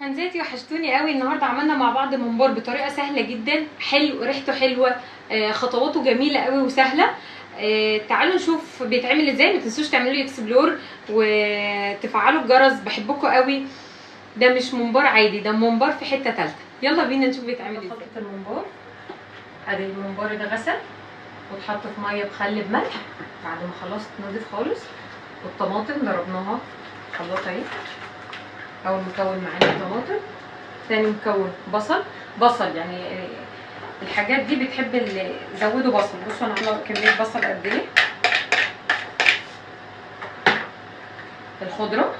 فانزاتي وحشتوني قوي. النهارده عملنا مع بعض ممبار بطريقة سهلة جدا، حلو، ريحته حلوة، خطواته جميلة قوي وسهلة. تعالوا نشوف بيتعمل ازاي. ما تنسوش تعملوا لي explore وتفعلوا الجرس. بحبكم قوي. ده مش ممبار عادي، ده ممبار في حتة ثالثة. يلا بينا نشوف بيتعمل ازاي. خلطه الممبار، ادي الممبار ده غسل واتحط في مية بخل بملح بعد ما خلاص اتنضف خالص. والطماطم ضربناها خلاط اهي. اول مكون معانا الطماطم، ثاني مكون بصل. بصل يعني الحاجات دي بتحب زودوا بصل. بصوا انا عامله كمية بصل قد ايه. الخضرة،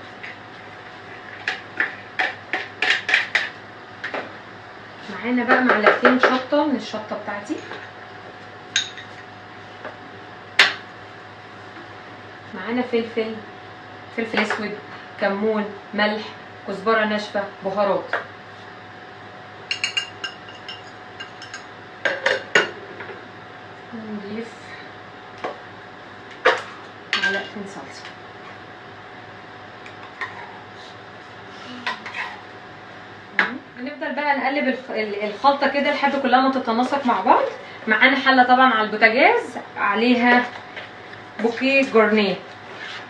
معانا بقى معلقتين شطه من الشطه بتاعتي، معانا فلفل، فلفل اسود، كمون، ملح، كزبره ناشفة، بهارات. نضيف معلقتين صلصه. هنفضل بقى نقلب الخلطة كده لحد كلها ما تتناسق مع بعض. معانا حله طبعا على البوتاجاز عليها bouquet garni،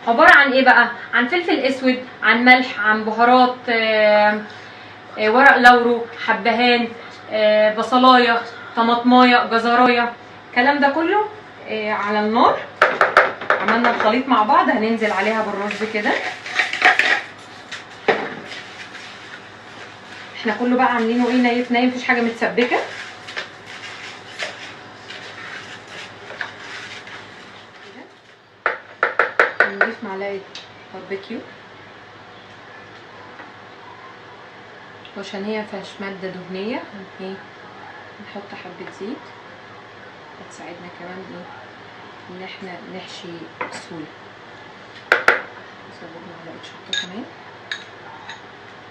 عبارة عن ايه بقى؟ عن فلفل اسود، عن ملح، عن بهارات، ورق لورو، حبهان، بصلايه، طماطمايه، جزرايه، الكلام ده كله على النار. عملنا الخليط مع بعض، هننزل عليها بالرز كده. احنا كله بقى عاملينه ايه؟ نايف نايم، مفيش حاجة متسبكه. نضيف معلقه باربيكيو عشان هي مفيهاش مادة دهنية. ايه، نحط حبه زيت هتساعدنا كمان ايه ان احنا نحشي بسهولة. نزود معلقه شطه كمان.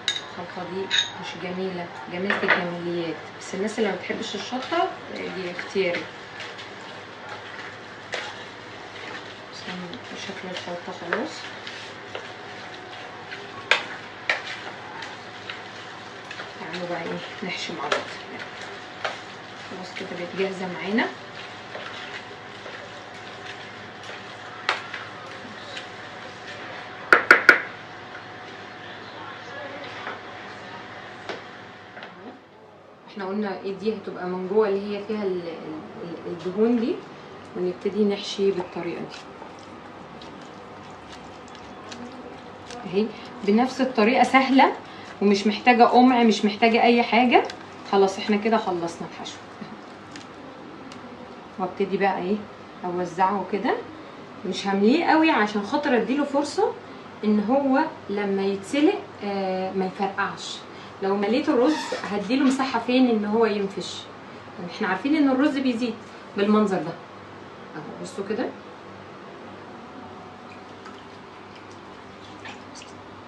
الخلطة دي مش جميلة، جميلة الجماليات، بس الناس اللي ما بتحبش الشطه دي اختياري. شكل الخلطة خلاص. تعالوا بقى ايه نحشي مع بعض. خلاص كده بقت جاهزة معانا. احنا قلنا ايه دي هتبقى من جوه اللي هي فيها الدهون دي، ونبتدي نحشي بالطريقة دي اهي بنفس الطريقة. سهلة ومش محتاجه قمع، مش محتاجه اي حاجة. خلاص احنا كده خلصنا الحشو. وابتدي بقى ايه اوزعه كده، مش همليه قوي عشان خاطر اديله فرصة ان هو لما يتسلق ما يفرقعش. لو مليت الرز هديله مساحة فين ان هو ينفش. احنا عارفين ان الرز بيزيد بالمنظر ده اهو. بصوا كده،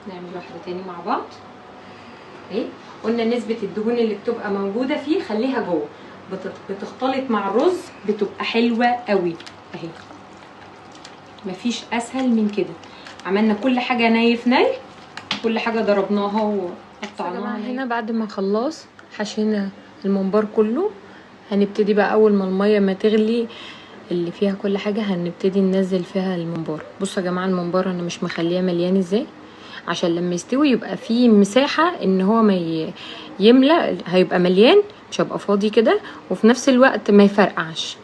نعمل واحدة تاني مع بعض. ايه قلنا نسبه الدهون اللي بتبقى موجودة فيه خليها جوه، بتختلط مع الرز بتبقى حلوة قوي اهي. مفيش اسهل من كده. عملنا كل حاجة نايف ناي، كل حاجة ضربناها وقطعناها. هنا بعد ما خلاص حشينا الممبار كله، هنبتدي بقى اول ما المية ما تغلي اللي فيها كل حاجة هنبتدي ننزل فيها الممبار. بصوا يا جماعة الممبار انا مش مخليه مليان ازاي، عشان لما يستوي يبقى فيه مساحة ان هو ما يملى، هيبقى مليان مش هيبقى فاضي كده، وفي نفس الوقت ما يفرقعش.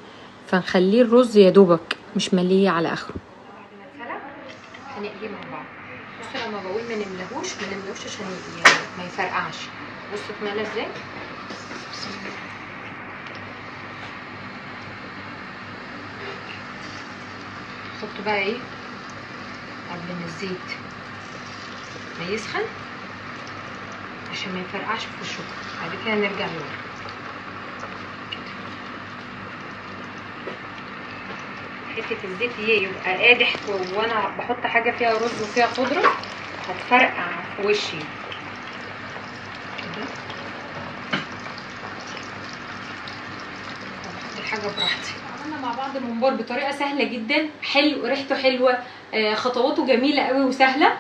فنخليه الرز يا دوبك مش مليه على اخره. بعد ما اتسلق هنقليه مع بعض. بصوا لما بقول ما نملهوش ما نملهوش عشان ما يفرقعش. بصوا اتملى ازاي. نحط بقى ايه قبل ما الزيت ما يسخن عشان ما يفرقعش في وشكم. بعد كده نرجع لورا حتة الزيت يبقى قادح، وانا بحط حاجة فيها رز وفيها خضرة هتفرقع في وشي كده. بحط الحاجة براحتي. عملنا مع بعض الممبار بطريقة سهلة جدا، حلو، ريحته حلوة، خطواته جميلة قوي وسهلة.